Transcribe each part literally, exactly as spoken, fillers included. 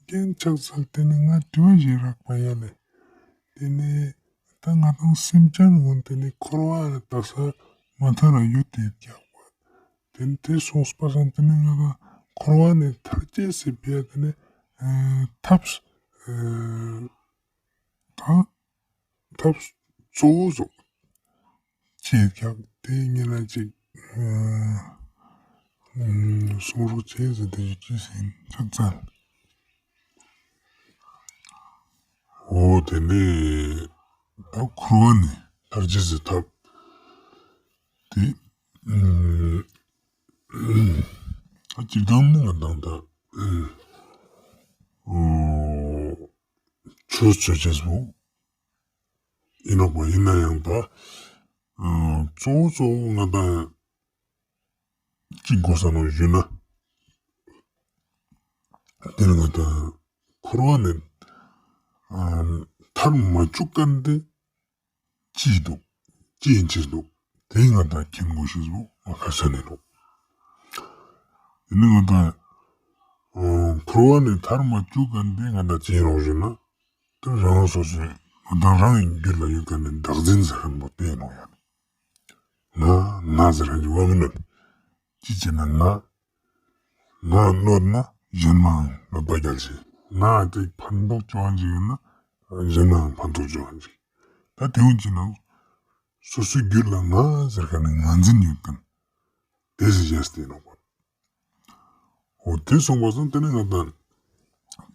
རྐྱེན་ཆགས་ཚར། ཏེ་ནེ་ང་དྲི་བ་ཞིག་རག་པ་ཡ་ལེ། ཏེ་ནེ་ད་ང་དང་སེམས་ཅན་གུན་ཏེ་ནེ་འཁོར་བ་ལ་དག་ས་མ་ཐར་ར་ཡོད་དེ་ཀྱག་པ། ཏེ་ནེ་ཏེ་སོང་པ་སང་ཏེ་ནེ་ང་དང་འཁོར་བ་ནེ་ཐར་ཅེས་སི་ཕི་ཡ་ཏེ་ནེ་ཨ་ཐབས་ཨ་ད་ཐབས་གཙོ་བོ་ཟོ་ཅེས་ཀྱག་ཏེ་ཉེ་ལ་ཅིག་ཨ་ཨ་གསུང་རོགས་ཅེས་ཟེར་ཏེ་ཡོད་ཅེས་ཨིན་ཆ་ཙང་། འོ་ཏེ་ནེ་ད་འཁོར་བ་ནེ་ཐར་ཅེས་སི་ཐབས་ཏེ་ཨ་སྤྱིར་བཏང་ནི་ང་དང་ད་ཨ་ཆོས་ཅོ་ཅེས་པོ་ཨིན་ནོག་པ། ཨིན་ན་ཡང་ད་ཨ་གཙོ་བོ་གཙོ་བོ་ང་དང་ཅི་གོས་ས་ནོག་ཞུ་ན། ཏེ་ནེ་ང་དང་འཁོར་བ་ནེ་ཨ་ཐར་མ་ཅུག་ཁན་ཏེ་ཅི་དུག་ཅི་ཨིན་ཅི་དུག་ཏེ་ང་དང་མཁྱེན་གོས་ཤེས་པོ་མ་ཁག་ཆེན་ཨིན་ནོག་ཏེ་ནེ་ང་དང་ཨ་འཁོར་བ་ནེ་ཐར་མ་ཅུག་ཁན་ཏེ་ང་དང་ཅི་ཨིན་ནོག་ཞུ་ན། ཏེ་རང་སོ་སོའི་ང་དང་རང་གི་རྒྱུད་ལ་ཡོད་ཁན་ནི་བདག་འཛིན་ཟེར་ཁན་པོ་ཏེ་ཨིན་ནོག་ཡ། ང་ང་ཟེར་ཁན་ཅིག་ཡོད་མི་ནོག་ཅི་ཅེ་ན་ང་ང་གནོད་ན་གཞན་མའང་གནོད་པ་རྒྱལ་ཅེས། ང་ཏེ་ཕན་ཐོགས་ཅོ་ཁན་ཅིག་ཨིན་ན་གཞན་མའང་ཕན་ཐོགས་ཅོ་ཁན་ཅིག་ད་ཏེ་བོ་ཅི་ན་སོ་སོའི་རྒྱུད་ལ་ང་ཟེར་ཁན་ནི་ང་འཛིན་ཡོད་ཁན་ཏེ་ཟེར་ཅེས་ཏེ་ཨིན་ནོག་པ། འོ་ཏེ་སོང་པ་སང་ཏེ་ནེ་ང་དང་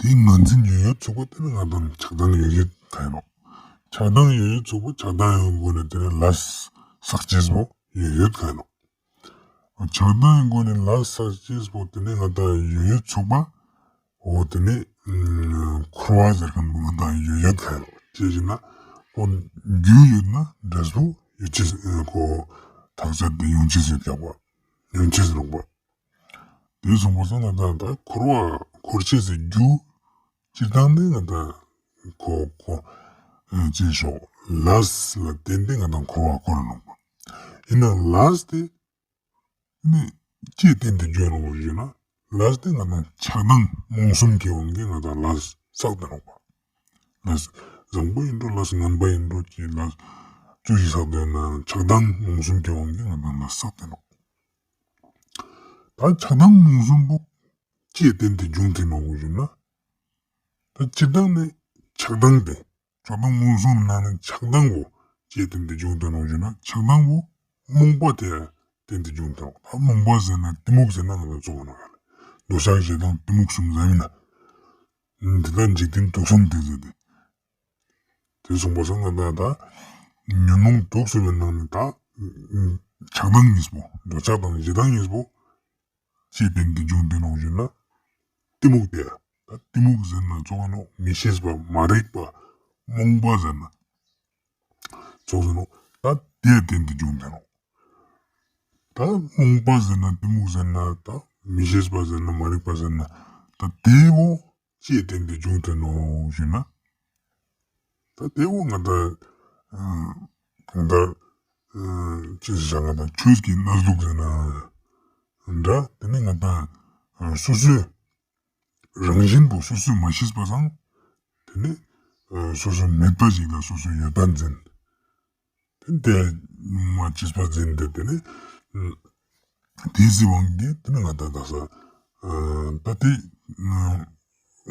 ཏེ་ང་འཛིན་ཡོད་ཡོད་ཚུགས་པ་ཏེ་ནེ་ང་དང་ཆགས་སྡང་ཡོད་ཡོད་ཁ་ཨིན་ནོག་ཆགས་སྡང་ཡོད་ཡོད་ཚུགས་པ་ཆགས་སྡང་ཡོད་སྒོ་ནེ་ཏེ་ནེ་ལས་བསགས་ཅེས་པོ་ཡོད་ཡོད་ཁ་ཨིན་ནོག་ཆགས་སྡང་ཡོད་སྒོ་ནེ་ལས་བསགས་ཅེས་པོ་ཏེ་ནེ་ང་དང་ཡོད་ཡོད་ཚུགས་པ། འོ་ཏེ་ནེ་འཁོར་བ་ཟེར་ཁན་པོ་ང་དང་ཡོད་ཡོད་ཁ་ཨིན་ནོག་ཅི་ཞུ་ན་འོ་རྒྱུ་ཡོད་ན་འབྲས་བུ་ཡོད་ཅེས་ཨ་ཁོ་ཐག་ཆོད་དེ་ཡོང་ཅེས་ཡོད་ཀྱག་པ། ཡོང་ཅེས་ཨིན་ནོག་པ། ཏེ་སོང་པ་སང་ང་དང་ད་འཁོར་བ་འཁོར་ཅེས་སི་རྒྱུ་སྤྱིར་བཏང་ནི་ང་དང་ཁོ་ཁོ་ཨ་ཅི་ཞོག་ལས་ལ་བརྟེན་ཏེ་ང་དང་འཁོར་བ་འཁོར་ནོག་པ། ཨིན་ན་ལས་ཏེ་ནི་ཅི་བརྟེན་ཏེ་འབྱུང་ནོག་ཞུ་ན་ལས་ཏེ་ང་དང་ཆགས་སྡང་རྨོངས་གསུམ་གྱི་དབང་གིས་ང་དང་ལས་བསགས་ཏེ་ནོག་པ། ལས་བཟང་པོ་ཨིན་འགྲོ་ལས་ངན་པ་ཨིན་འགྲོ་ཅི་ལས་ཅི་ཞིག་བསགས་ཏེ་ན་ཆགས་སྡང་རྨོངས་གསུམ་གྱི་དབང་གིས་ང་དང་ལས་བསགས་ཏེ་ནོག་ད་ཆགས་སྡང་རྨོངས་གསུམ་པོ་ཅི་བརྟེན་ཏེ་འབྱུང་ཏེ་ནོག་ཞུ་ན། ད་སྤྱིར་བཏང་ནི་ཆགས་སྡང་ཏེ་ཆགས་སྡང་རྨོངས་གསུམ་ནང་ནེ་ཆགས་སྡང་པོ་ཅི་བརྟེན་ཏེ་འབྱུང་ཏེ་ནོག་ཞུ་ན་ཆགས་སྡང་པོ་རྨོངས་པ་ཏེ་བརྟེན་ཏེ་འབྱུང་ཏེ་ནོག་ད་རྨོངས་པ་ཟེར་ན་གཏི་མུག་ཟེར་ན་ང་དང་ཙོགས་ནོག་ཡ་ལེ། འདོད་ཆགས་ཞེ་སྡང་གཏི་མུག་གསུམ་ཟེར་མིན་ན། འདི་ལ་འཇིག་རྟེན་དུག་གསུམ་ཏེ་ཟེར་ཏེ། ཏེ་སོང་པ་སང་ང་དང་ད་ཉོན་མོངས་དུག་གསུམ་པོའི་ནང་ནེ་ད་ཆགས་སྡང་གཉིས་པོ་འདོད་ཆགས་དང་ཞེ་སྡང་གཉིས་པོ་ཅི་བརྟེན་ཏེ་འབྱུང་ཏེ་ནོག་ཞུ་ན། གཏི་མུག་ཏེ། ད་གཏི་མུག་ཟེར་ན་ཙོགས་ནོག་མི་ཤེས་པ་མ་རིག་པ་རྨོངས་པ་ཟེར་ན་ཙོགས་ནོག་ད་ཏེ་བརྟེན་ཏེ་འབྱུང་ཏེ་ནོག་ད་རྨོངས་པ་ཟེར་ན་གཏི་མུག་ཟེར་ན་ད་མི་ཤེས་པ་ཟེར་ན་མ་རིག་པ་ཟེར་ན་ད་ཏེ་བོ་ཅི་བརྟེན་ཏེ་འབྱུང་ཏེ་ནོག་ཞུ་ན། ད་ཏེ་བོ་ང་དང་ཨ་གང་ལྟར་ཨ་ཅི་ཟེར་ང་དང་ཆོས་ཀྱི་གནས་ལུགས་ཟེར་ན་འདྲ། ཏེ་ནེ་ང་དང་ཨ་སོ་སོའི་རང་བཞིན་པོ་སོ་སོས་མ་ཤེས་པ་སང་ཏེ་ནེ་ཨ་སོ་སོ་མེད་པ་ཞིག་ལ་སོ་སོ་ཡོད་པ་འཛིན། ཏེ་མ་ཤེས་པ་འཛིན་ཏེ་ཏེ་ནེ་ཨ་ཏེ་སི་དབང་གིས་ཏེ་ནེ་ང་དང་ད་ས་ཨ་ད་ཏེ་ཨ་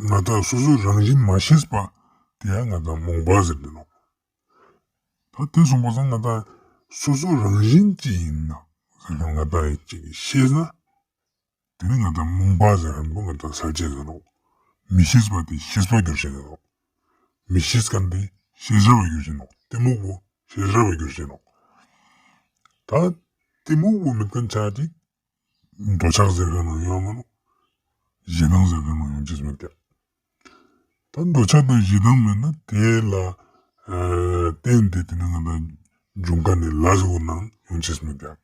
ང་དང་སོ་སོའི་རང་བཞིན་མ་ཤེས་པ་ཏེ་ཡང་ང་དང་རྨོངས་པ་ཟེར་ཏེ་ནོག་ད་ཏེ་སོང་པ་སང་ང་དང་སོ་སོའི་རང་བཞིན་ཅི་ཨིན་ན་ཟེར་ན་ང་དང་ཅིག་ཤེས་ན། ཏེ་ནེ་ང་དང་རྨོངས་པ་ཟེར་ཁན་པོ་ང་དང་སེལ་ཅེས་ཨིན་ནོག་མི་ཤེས་པ་ཏེ་ཤེས་པ་གྱུར་ཅེས་ཨིན་ནོག་མི་ཤེས་ཁན་ཏེ་ཤེས་རབ་གྱུར་ཅེས་ཨིན་ནོག་གཏི་མུག་པོ་ཤེས་རབ་གྱུར་ཅེས་ཨིན་ནོག་ད་གཏི་མུག་པོ་མེད་ཁན་ཆ་ཅིག་འདོད་ཆགས་ཟེར་ཁན་ནང་ཡོང་མ་ནོག་ཞེ་སྡང་ཟེར་ཁན་ནང་ཡོང་ཅེས་མེད་ཀྱག་ད་འདོད་ཆགས་དང་ཞེ་སྡང་མེད་ན་ཏེ་ལ་ཨ་བརྟེན་ཏེ་ཏེ་ནེ་ང་དང་འབྱུང་ཁན་ནི་ལས་ཀུན་ནང་ཡོང་ཅེས་མེད་ཀྱག་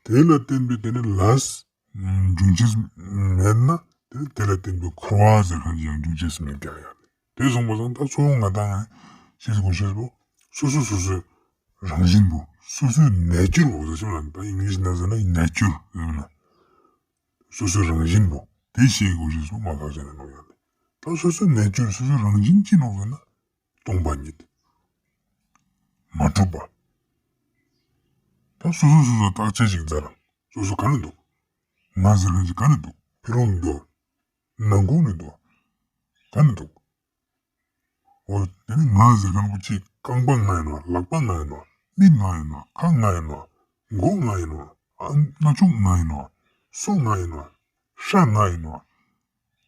ཏེ་ལ་བརྟེན་པའི་ཏེ་ནེ་ལས་འབྱུང་ཅེས་མེད་ན་ཏེ་ཏེ་ལ་བརྟེན་པའི་འཁོར་བ་ཟེར་ཁན་ཅིག་ཡང་འབྱུང་ཅེས་མེད་ཀྱག་ཡ། ཏེ་སོང་པ་སང་ད་གཙོ་བོ་ང་དང་ཤེས་དགོས་ཤེས་པོ་སོ་སོ་སོ་སོའི་རང་བཞིན་པོ་སོ་སོའི་ནེ་ཅར་པོ་ཟེར་ཅེས་ན་ད་ཨིང་ལིཤ་ནང་ཟེར་ན་ནེ་ཅར་ཟེར་ན་སོ་སོའི་རང་བཞིན་པོ་ཏེ་ཤེས་དགོས་ཤེས་པོ་མ་ཁག་ཅན་ཨིན་ནོག་ཡ་ལེ། ད་སོ་སོའི་ནེ་ཅར་སོ་སོའི་རང་བཞིན་ཅི་ནོག་ཟེར་ན། སྟོང་པ་ཉིད། མ་གྲུབ་པ། ད་སོ་སོ་སོ་སོ་བརྟག་དཔྱད་ཅིག་མཛད་རང་། སོ་སོ་ག་ནས་འདུག། ང་ཟེར་མཁན་ཅིག་ག་ནས་འདུག། ཕི་ལོགས་ནས་འདུག། ནང་ཁོག་ནས་འདུག། ག་ནས་འདུག། འོ་དེ་ནི་ང་ཟེར་མཁན་པོ་ཅིག་རྐང་པ་ང་ཡིན་ནོག། ལག་པ་ང་ཡིན་ནོག། མིག་ང་ཡིན་ནོག། ཁ་ང་ཡིན་ནོག། མགོ་ང་ཡིན་ནོག། ཨ་རྣ་ཅོག་ང་ཡིན་ནོག། སོ་ང་ཡིན་ནོག། ཤ་ང་ཡིན་ནོག།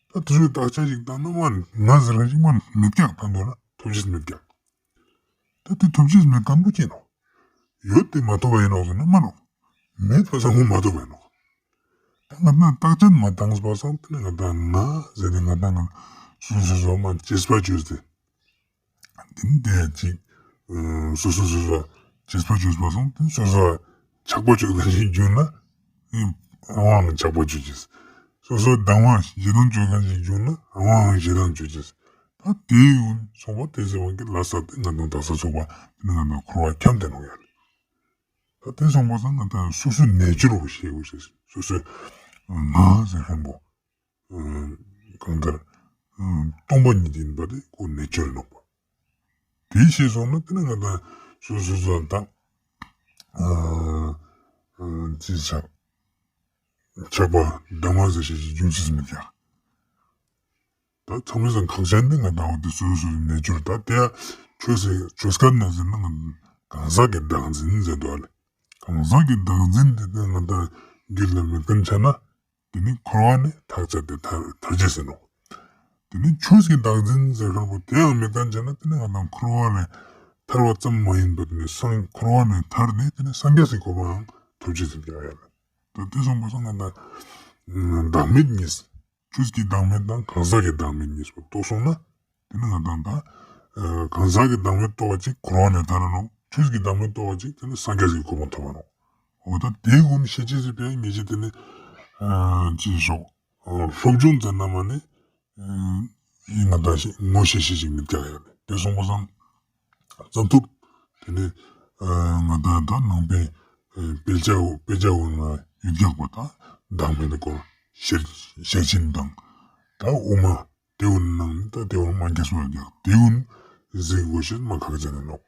ད་དེ་ཚོའི་བརྟག་དཔྱད་ཅིག་བཏང་ན་མ་ང་ཟེར་མཁན་ཅིག་མ་མེད་ཀྱག། ད་འདོད་ན་ཐོབ་ཅེས་མེད་ཀྱག། ད་དེ་ཐོབ་ཅེས་མེད་མཁན་པོ་ཅི་ནོག། ཡོད་དེ་མ་ཐོབ་པ་ཡིན་ནོག་ཟེར་ན་མ་ནོག། མེད་པ་སང་མ་ཐོབ་པ་ཡིན་ནོག། ད་ང་དང་བརྟག་དཔྱད་མ་བཏང་པ་སང་དེ་ནི་ང་དང་ང་ཟེར་ཏེ་ང་དང་ང་སོ་སོ་སོ་མ་དཔྱད་པ་བཅོས་ཏེ། དེ་ནི་དེ་ཅིག་སོ་སོ་སོ་སོ་དཔྱད་པ་བཅོས་པ་སང་དེ་ནི་སོ་སོ་ཆགས་པ་བཅོས་མཁན་ཞིག་བྱུང་ན་ཨ་ཝང་ཆགས་པ་བཅོས་ཅེས། སོ་སོ་སྡང་བ་ཞེ་སྡང་བཅོས་མཁན་ཞིག་བྱུང་ན་ཨ་ཝང་ཞེ་སྡང་བཅོས་ཅེས། ད་དེ་ཡིན་སོང་པ་དེ་ཟེར་བ་གི་ལ་ས་དེ་ང་དང་དག་ས་ཚུགས་པ་དེ་ནི་ང་དང་འཁོར་བ་འཁྱམས་ཏེ་ནོག་ཡ་ལེ། ད་དེ་སོང་པ་སང་ང་དང་སོ་སོའི་ནེ་ཅར་བོ་ཤེས་དགོས་ཤེས། སོ་སོའི་ང་ཟེར་མཁན་པོ་གང་ལྟར་སྟོང་པ་ཉིད་ཡིན་པ་དེ་ཁོ་ནེ་ཅར་ནོག་པ། དེ་ཤེས་སོང་ན་དེ་ནི་ང་དང་སོ་སོ་སོ་དང་ཅི་ཆགས་ཆགས་པ་སྡང་བ་ཟེར་ཤེས་ཤིག་འབྱུང་ཅེས་མེད་ཀྱག། ད་ཚང་མའི་སང་ཁག་ཅན་དེ་ང་དང་འོ་དེ་སོ་སོ་སོའི་ནེ་ཅར། ད་དེ་ཆོས་སི་ཆོས་སྐད་ནང་ཟེར་ན་ང་གང་ཟག་གི་བདག་འཛིན་ཟེར་འདུག་ཨ་ལེ། གང་ཟག་གི་བདག་འཛིན་དེ་དེ་ང་དང་རྒྱུད་ལ་མེད་མཁན་ཆ་ན་དེ་ནི་འཁོར་བ་ནས་ཐར་ཆ་དེ་ཐར་ཐར་ཅེས་ཟེར་ནོག། དེ་ནི་ཆོས་ཀྱི་བདག་འཛིན་ཟེར་མཁན་པོ་དེའང་མེད་མཁན་ཆ་ན་དེ་ནི་ང་དང་འཁོར་བ་ནས་ཐར་བ་ཙམ་མ་ཡིན་པར་དེ་ནི་སངས་འཁོར་བ་ནས་ཐར་ནས་དེ་ནི་སངས་རྒྱས་སི་གོ་འཕང་ཐོབ་ཅེས་ཟེར་ཀྱག་ཡ་ལེ། ད་དེ་སོང་པ་སང་ང་དང་བདག་མེད་གཉིས། ཆོས་ཀྱི་བདག་མེད་དང་གང་ཟག་གི་བདག་མེད་གཉིས་པོ་རྟོགས་སོང་ན། དེ་ནི་ང་དང་ད་གང་ཟག་གི་བདག་མེད་རྟོགས་པ་ཅིག་འཁོར་བ་ནས་ཐར་ར་ནོག། ཆོས་ཀྱི་བདག་མེད་རྟོགས་པ་ཅིག་དེ་ནི་སངས་རྒྱས་ཀྱི་གོ་འཕང་ཐོབ་པ་ནོག། འོ་ད་དེ་ཀུན་ཤེས་ཅེས་ཟེར་བའི་ངེས་ཅིག་དེ་ནི་ཅི་ཞོག་སློབ་སྦྱོང་མཛད་ན་མ་ནི་ཡིན་ང་དང་ངོ་ཤེས་ཤེས་ཅིག་མི་རྒྱག་ཡ་ལེ། དེ་སོང་པ་སང་བཙན་ཐབས་དེ་ནི་ང་དང་ད་ནང་པའི་དཔེ་ཆ་དཔེ་ཆ་འོ་ན་ཡོད་རྒྱག་པ་ད་བདག་མེད་ཀྱི་སྐོར་ཤེར་ཤེར་ཕྱིན་དང་ད་དབུ་མ་དེ་འོ་ནང་ནི་ད་དེ་འོ་མ་རྒྱས་པ་རྒྱག་དེ་འོ་གཟིགས་དགོས་ཤེས་མ་ཁག་ཅན་ནོག།